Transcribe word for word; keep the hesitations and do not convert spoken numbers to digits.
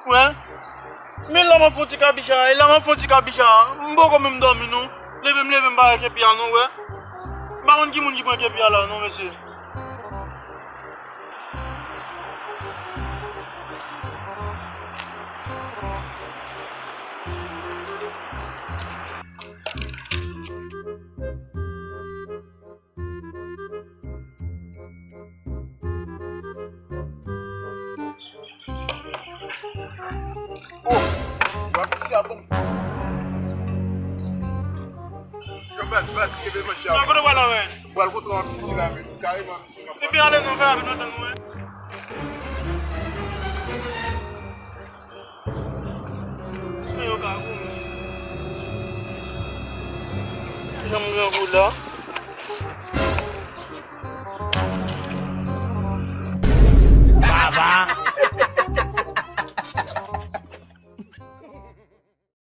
Wè. Men la m ap fè yon ti kabicha, e la m ap fè yon ti kabicha. M poko menm dòmi non. Leve m leve m pa wè kenpi a non, wè. M pa konn ki moun ki pran kenpi a la non, mesye. Oh, w ap fè sa bon. Yo, baz, baz, kenbe manch la. Kote w pral la, wè? M pral kontre yon piti la, men kareman, misye k ap. Epi ale non, fè avè nou, tann nou, wè. Men yo ka goumen. Jan m grangou la.